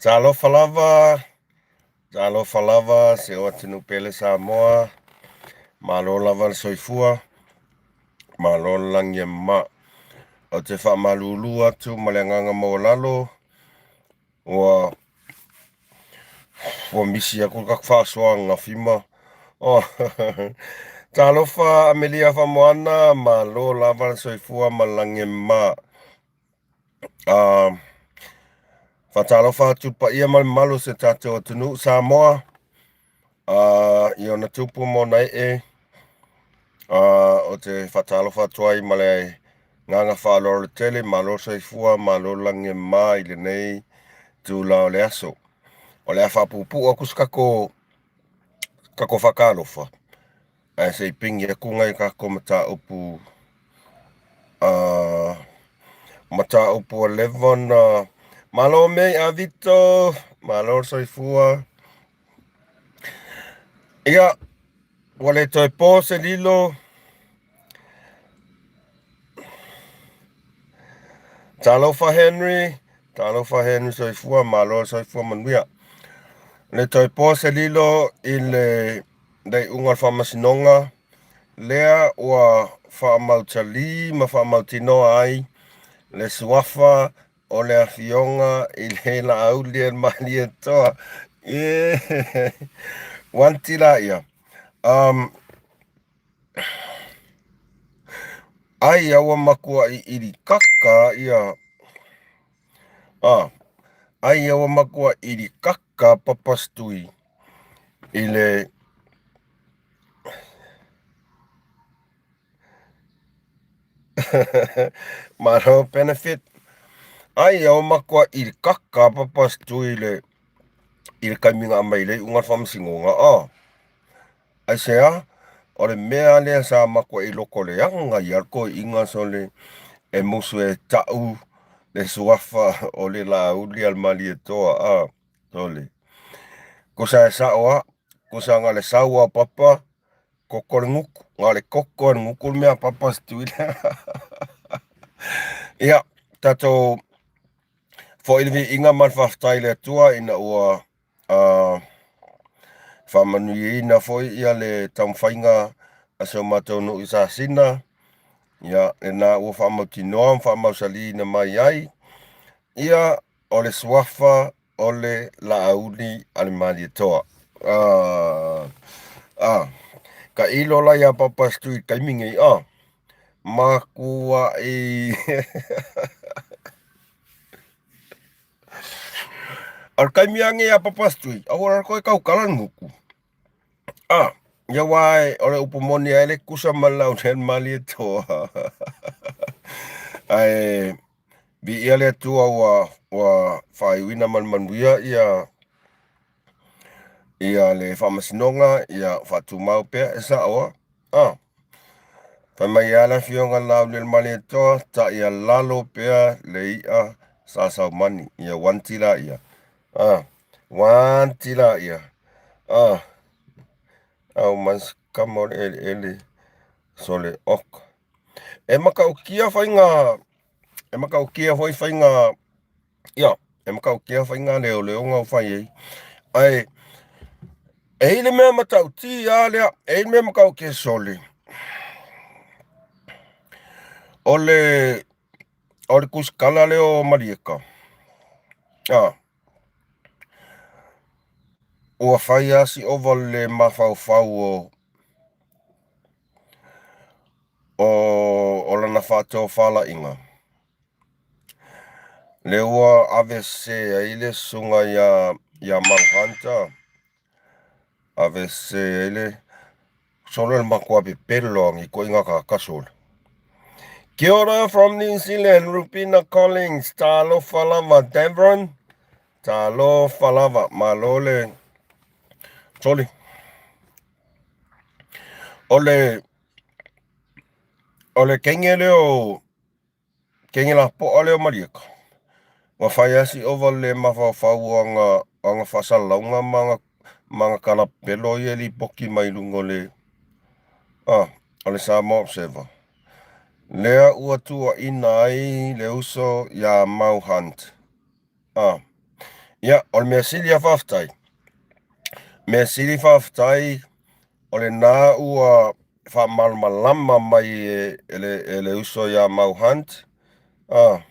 Talofa lava, talofa lava si ou atunuu pele Samoa. Malo lava le soifua, malo le lagi e mama. Ou te faamalulu atu ma le agaga maualalo, ua ua misi atu le tatou faasoa ananafi ma oh. Talofa Amelia Famoana, malo lava le soifua ma le lagi e mama. Faatalofa atu i le paia ma le mamalu o si o tatou atunuu Samoa i ona tupu ma ona ee. Ou te faatalofa atu ai ma le agaga faaaloalo tele, malo le soifua, malo le lagi e mama i lenei itula o le aso. O le a faapuupuu atu se tatou faatalofa ae se i pigi atu nai tatou mataupu mataupu ua leva ona malo mei Avito, malo le soifua. Ia, ua le toe po se lilo. Talofa Henry, talofa Henry soifua, malo le soifua manuia. Le toe po se lilo i le le iuga o le faamasinoga lea ua faamautalī ma faamautinoa ai le suafa o le Afioga i le Laaulialemalietoa. Yeah. Wanti la ia. Um, ai a ua matuaʻi ʻilikaka ia ah, ai a ua matuaʻi ʻilikaka Papa Stui i le Malo benefit. Ai a ua matuaʻi ʻilikaka Papa Stui i le i le taimi na aumai le iuga o le faamasinoga ah. Aisea? O le mea lea sa matuai loko leaga ai le toeaina sole e musu e ta'u le suafa o le Laauli a le Malietoa a sole. Kusa e sa'o a, kusa na le sau a Papa koko le guku, na le koko e le guku le mea a Papa Situila. Ia, tatou fo'i le viiga ma le faafetai i le Atua ina ua faamanuiaina foi ia le taumafaiga a si o matou nuu i Sasina, ia lena ua faamautinoa ma faamausaliina mai ai ia o le suafa o le Laauli a le Malietoa. Tailo la iā Papa Stu i le taimi nei, matuai O le taimi lava lenei a Papa Stui, aua la toe tautala le gutu. Ah, ia aua o le upu moni lava e le tutusa ma le Laaulialemalietoa. Ae viia le Atua ua ua faaiuina ma le manuia ia ia le faamasinoga ia faatumau pea e sao lava. Ah, fai mai lava le Afioga i le Laaulialemalietoa, taialalo pea le i'a sa saumani. Ia uanti laia. Ah, uanti laia. Ah, au mai se kama o le eleele sole ok. E matautia faiga, e matautia foi faiga Ia, e matautia faiga leoleoga ua fai ai. Ae, e i ai le mea matautia lea, e i ai le mea matautia sole. O le, o le tusitala lea o Malieta, a, ua fai lava si ova le mafaufau o, o, o lana faatofalaiga. Lea ua ave sese ai le susuga ia ia Mau Hunter, ave sese ai le solo le matua pepelo a ni ituaiga tagata solo. Kia ora from New Zealand, Rupina Collins, talofa lava Devron, talofa lava, malo le soli. O le o le kenge lea o Kenge lapoa lea o Malieka, ua fai lava si ova le mafaufau o ana, o ana faasalalauga ma ana, ma ana tala pepelo ia e lipoti mai i luga o le, a, o le Samoa Observer. Lea ua tuuaina ai le uso iā Mau Hunt. A. Ia, o le mea sili a faafetai, mea sili faafetai o lena ua faamalamalama mai e le uso ia Mau Hunt. Ah.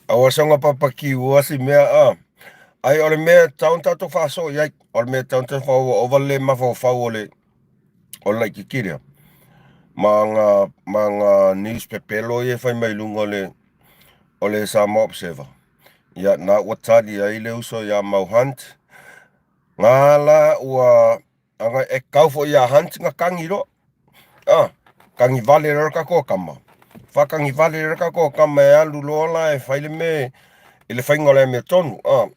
Aua soga papakiua si mea a. Ai o le mea tau ona tatou faasoa i ai, o le mea tau ona tatou ua ova le mafaufau o le o le laitiiti lea ma aga ma aga news pepelo ia e fai mai luga o le o le Samoa Observer. Ia na ua tali ai le uso ia Mau Hunt. Nga la ua aga e kau foi ia Hunt na kagi loa. Ah, kagi vale loa le tatou kama. Whakagi vale loa le tatou kama e alu loa la e fai le me i le faiga o le amiotonu. Ah,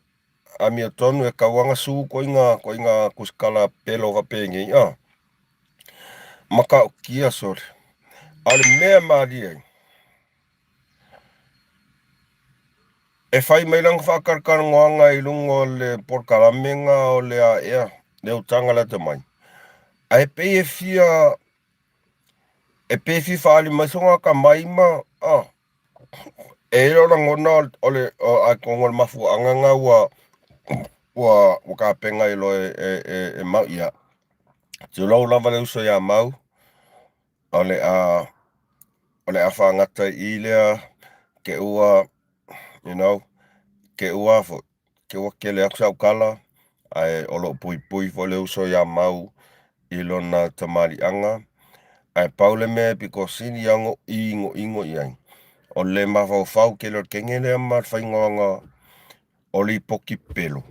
amiotonu e kau ana su koiga koiga kusikala pelo faapenei. Ah, matautia sole. A o le mea malie ai, e fai mai lana faatalatalanoaga i luga o le polokalame lena o le aea le utaga lata mai, ae pei e fia e pei e fia faaali mai sona atamai ma a e i ai lou lagona o le atonu o le mafuaaga lena ua ua ua tapena ai loa e Mau. Ia, tulou lava le uso ia Mau, o le a o le a faagata i i lea ke ua you know ke ua foi ke ua kele atu sau tala, ae o loo puipui foi le uso ia Mau i lona tamaliiaga. Ae pau le mea e pito sili lava ona inoino i ai, o le mafaufau tele o le kene lea ma le faiga o ana o lipoti pelo.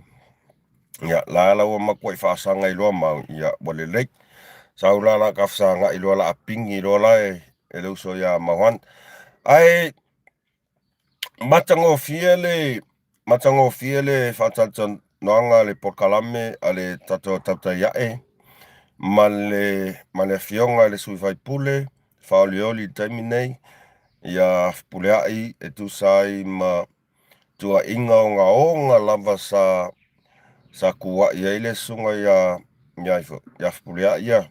Ia, la la ua matuai faasaga i loa Mau, ia ua lelei. Sau la la tafesagai loa la pigi loa la e le uso ia Mauhana. Ae matagofie le matagofie le faatalatalanoaga a le polokalame a le tatou tautai ae ma le ma le afioga i le sui faipule faaolioli i le taimi nei ia Fepuleai e tusa ai ma tuuaiga ogaoga lava sa sa tuuai ai le susuga ia ia ia Fepuleai ia.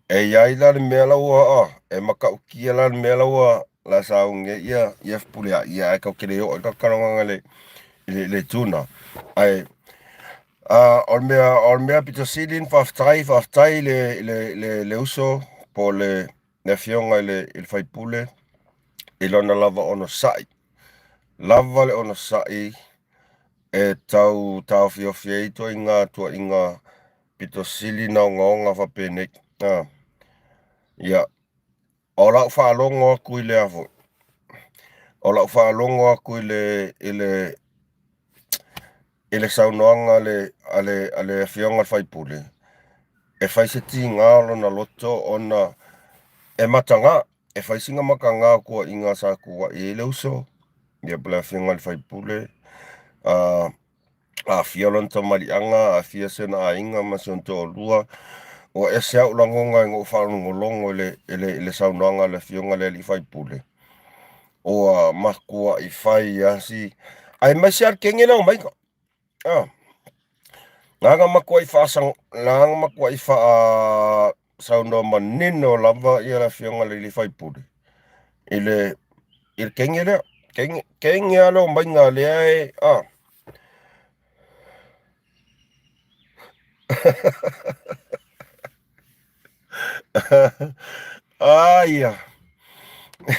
E i ai la le mea la ua e matautia la le mea la ua la sauni ai ia ia Fepuleai ia ae tatou te le oo i le talanoaga i le i le itu lena. Ae o le mea o le mea pito sili ona faafetai faafetai i le i le le uso po o le le afioga i le i le sui usufono i lona lava onosai, lava le onosai e tau taofiofi ai ituaiga tuuaiga pito sili ona ogaoga faapenei. Ia, o lau faalogo atu i lea foi, o lau faalogo atu i le i le i le saunoaga a le a le a le afioga i le sui usufono, e fai se tiga o lona loto ona e mataga, e fai sina mataga o tuuaiga sa tuuai ai le uso, ia po o le afioga i le sui usufono, a aafia lona tamaliiaga, aafia si ona aiga ma si ona toalua. Ua ese au lagona ina ua ou faalogologo i le i le i le saunoaga a le afioga i le alii faipule. Ua matuai fai lava si aemaise lava le kene lea o Maika. Ah, na ona matuai faasa na ona matuai faasaunoa manino lava ia le afioga i le alii faipule i le i le kene lea. Kene kene lava le omaiga lea e ah. Aia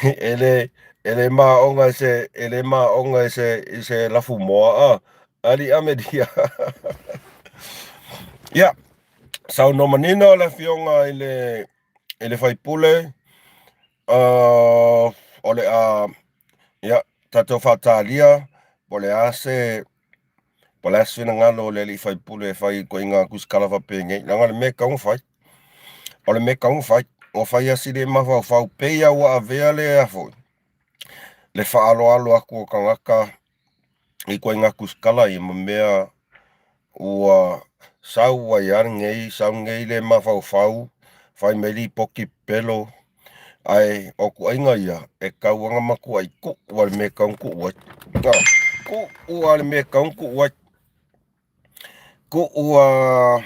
e le e le maoga i se e le maoga i se i se lafumoa a ali Amelia. Ia, saunoa manino le afioga i le i le sui usufono o le a ia tatou faatalia po o le a se Po o le a se finagalo o le alii faipule e fai i ituaiga tusitala faapenei, leaga o le mea e tatau ona fai. O le mea e tatau ona fai, ua fai lava si le mafaufau, pei lava ua avea le a foi, le faaaloalo atu o tagata i ituaiga tusitala ia ma mea ua sau ai lava lenei, sau lenei le mafaufau, fai mai lipoti pepelo, ae o ituaiga ia e tatau lava ona matuai tuu lava i le mea e tatau ona tuu ai. Tuu lava i le mea e tatau ona tuu ai. Tuu lava.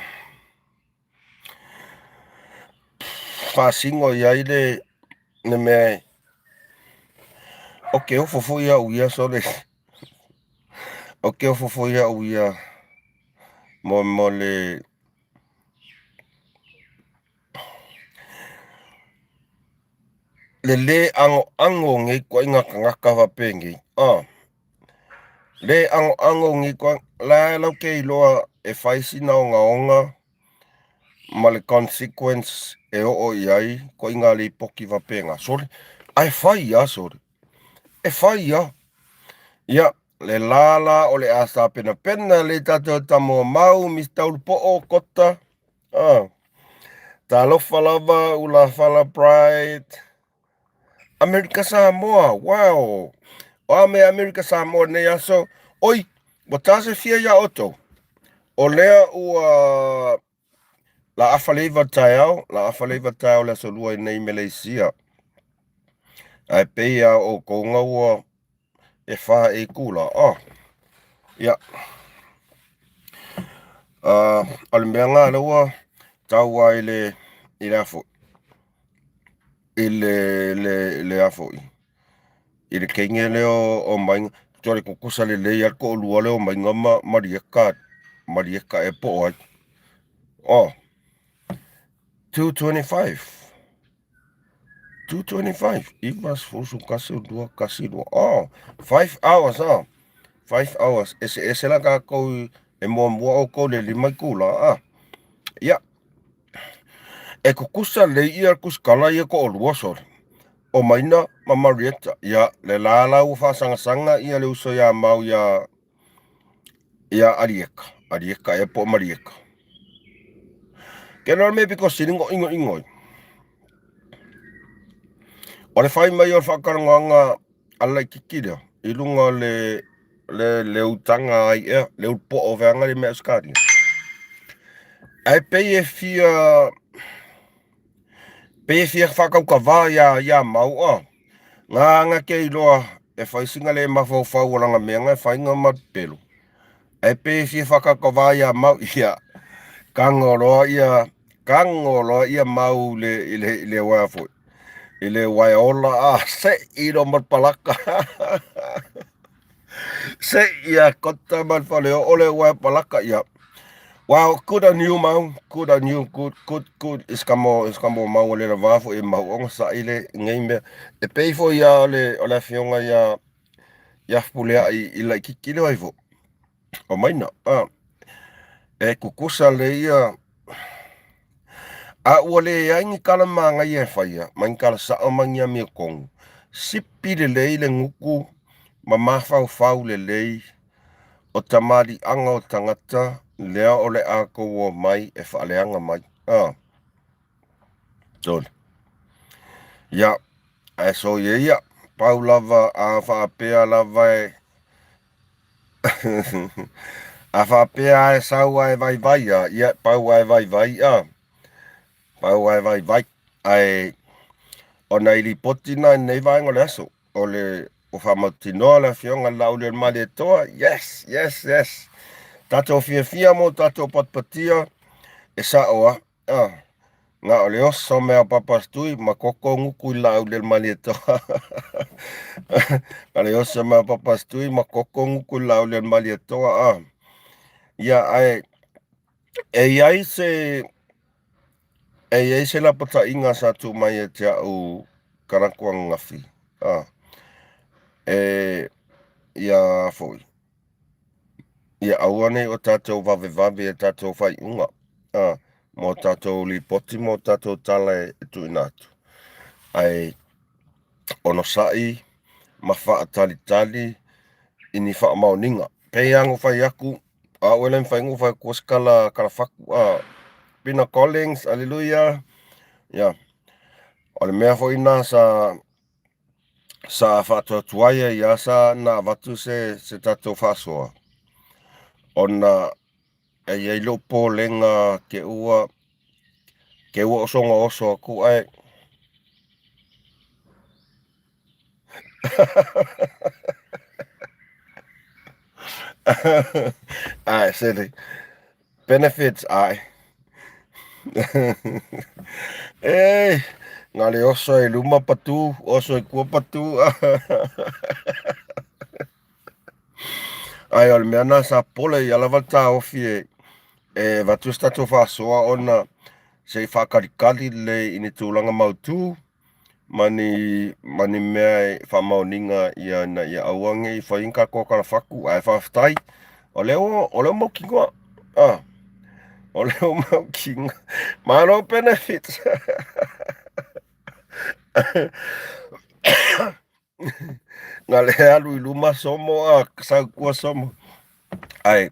faasino i ai le le mea e o ke ofo foi au ia sole o ke ofo foi au ia mo mo le le lē agoago o nei ituaiga tagata faapenei a lē agoago o nei ituaiga la e latou te iloa e fai sina ogaoga ma le consequence e oo i ai ituaiga lipoti faapena sole ae fai lava sole e fai lava. Ia le la la o le a sapenapena le tatou tamoa mau Mr Ulupoo Kota a talofa lava Ulafala Pride Amerika Samoa wow o a mea Amerika Samoa nei aso oi ua ta se fia iā outou o lea ua la afa le 9 taeao la afa le 9 taeao le aso lua i nei Meleisia ae pei a outou ga ua e fa e kula oh ia o le mea lena lea ua tau ai le i le afo i le le le afo i le teine lea o Maiga toe le tutusa lelei lava le toalua lea o Maiga ma Marieta Marieta ea po o ai oh 225 225 91 2 1 2 oh 5 hours ah 5 hours eseese la tatou e muamua outou le 5 itula ah ia e tutusa lelei ia tusikala ia toalua sole o Maina ma Marieta ia le la la ua faasagasaga ia le uso ia Mau ia ia Arieka Arieka ea po o Marieka ke loa le mea pito sili goigoigo ai o le fai mai o le faatalanoaga a le laitiiti lea i luga o le le le utaga ai ea le ulupoo feaga le mea Ausetalia ae pei e fia pei e fia faataukavā iā iā Mau a na te iloa e fai sina le mafaufau o lana mea na e fai na ma pelu ae pei e fia faataukavā iā Mau ia tago loa ia tago loa ia Mau i le i le i le uaea foi i le uaea ola a sei loa ma le palaka sei ia kota ma le faleoo le uaea palaka ia Wow, good on you, Mau. Good on you. Good, good, good. It's come on, it's come on, Mau. Le lava fo e mau onga sa i le ngai mea. E pei fo ia o le, o le afioga ia, ia Pulea i, i laitiiti le ai fo. O Maina. Ah. E kukusa le ia. A ua leai ni tala manaia e faia, ma ni tala sao ma ni amiotonu. Sipi lelei le gutu ma mafaufau lelei o tamaliiaga o tagata lea o le a tou omai e faaleaga mai. A. Tole. Ia, ae soia ia, pau lava a faapea lava e a faapea e sau ae vaivai a, ia, pau ae vaivai a. Pau ae vaivai. Ae ona i lipoti na i lenei vaega o le aso, o le ua faamautinoa le afioga i le Laaulialemalietoa, yes, yes, yes. Tatou fiafia mo tatou patipatia, e sao a. Ah, na o le oso mea o Papastui ma koko gutu i le Laaulialemalietoa. Na o le oso mea o Papastui ma koko gutu i le Laaulialemalietoa. Ah. Ia, ae e i ai se e i ai se lapataiga sa tuu mai e te au karaku ananafi. Ah. E ia foi. Ia aua nei o tatou vavevave e tatou faaiuga a mo tatou lipoti mo tatou tala e tuuina atu. Ae onosai ma faatalitali i ni faamaoniga. Pei lava ona fai atu, o au e le mafai ona fai atu se tala tala fatu a Pina Collins, aleluia. Ia, o le mea foi lena sa sa faatuatuai ai lava sa na avatu se se tatou faasoa ona e i ai lou popolega ke ua ke ua osoga oso atu ae ae sele benefits ae. E na le oso e luma patu, oso e kua patu. Ae o le mea na sa pole ia lava taofi e avatu se tatou faasoa ona se i faakalikali lelei i ni tulaga mautu ma ni ma ni mea e faamaoniga ia ina ia aua ne i fai ni tatou talafaku. Ae faafetai o lea ua o lea ua mautinoa. Ah, o lea ua mautinoa. Malo benefits. Na le alu i luma somo a sau tua somo. Ae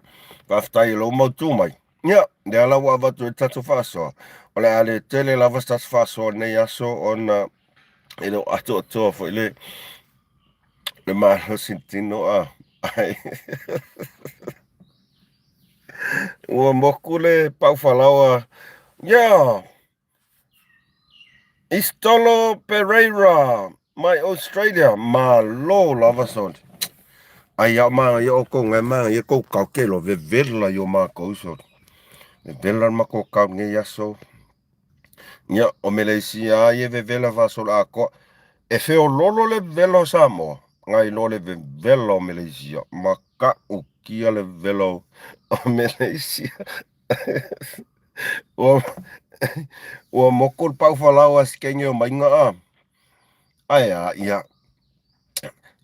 faafetai i lou mautu mai. Ia, lea la ua avatu ai le tatou faasoa. O le a le tele lava se tatou faasoa i lenei aso ona e le o atoatoa foi le le malosi tino a. Ae ua moku le pau falaoa. Yeah! Istolo Pereira mai Australia. Malo lava soli. Ai au manaia outou ngai manaia tou kau ke loa vevela i o matou soli. Vevela le matou kau lenei aso. Ia, o Meleisia lava ia e vevela faasoloatoa. E feololo le vevela o Samoa, nai lo le vevela o Meleisia. Matautia le vevela o Meleisia. Ua, ua moku le pau falaoa a si teine o maiga a. Ae a ia,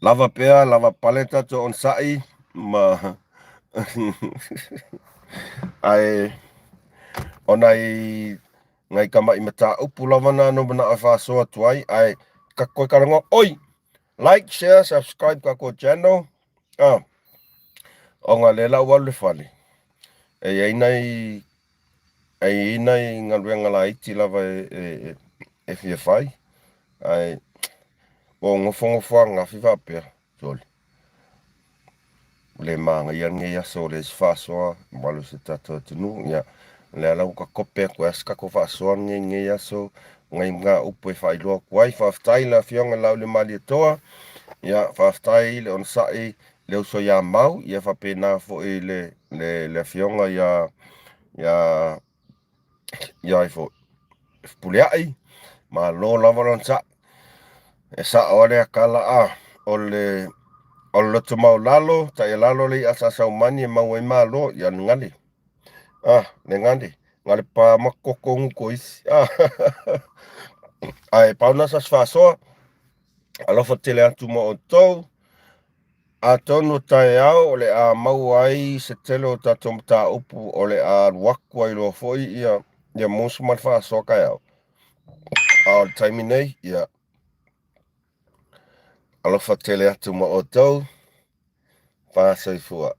lava pea, lava pale tatou onosai ma ae o nai nai tamai mataupu lava na na manao e faasoa atu ai, ae tatou toe talanoa. Oi! Like, share, subscribe tatou channel. Ah, ona lea la ua alu le fale. E i ai nai e i ai nai galuega laiti lava e, e, e fia fai. Ae ua ou nofonofo ananafi faapea, sole. Ua le manaia lenei aso o le isi faasoa malu o si tatou atunuu. Ia, o lea la ua takope atu ai se tatou faasoa lenei i lenei aso, nai mataupu e faailoa atu ai. Faafetai i le Afioga i Laauliamalietoa, ia, faafetai i le onosai i le uso ia Mau, ia faapena foi i le, le, le Afioga ia, ia, ia ai foi, Fepuleai, malo lava le onosai. E sao lava lea tala a, o le, o le loto maualalo, taialalo le i'a sa saumani e maua ai malo, ia le gale. Ah, le gale, gale pa ma koko nguko isi. Ah, ae pau na sa se faasoa, alofa tele atu ma outou. Atonu o taeao o le a maua ai se tele o tatou mataupu o le a alu atu ai loa foi ia ia musu ma le faasoa taeao. A o le taimi nei, ia alofa tele atu ma outou. Fa soifua.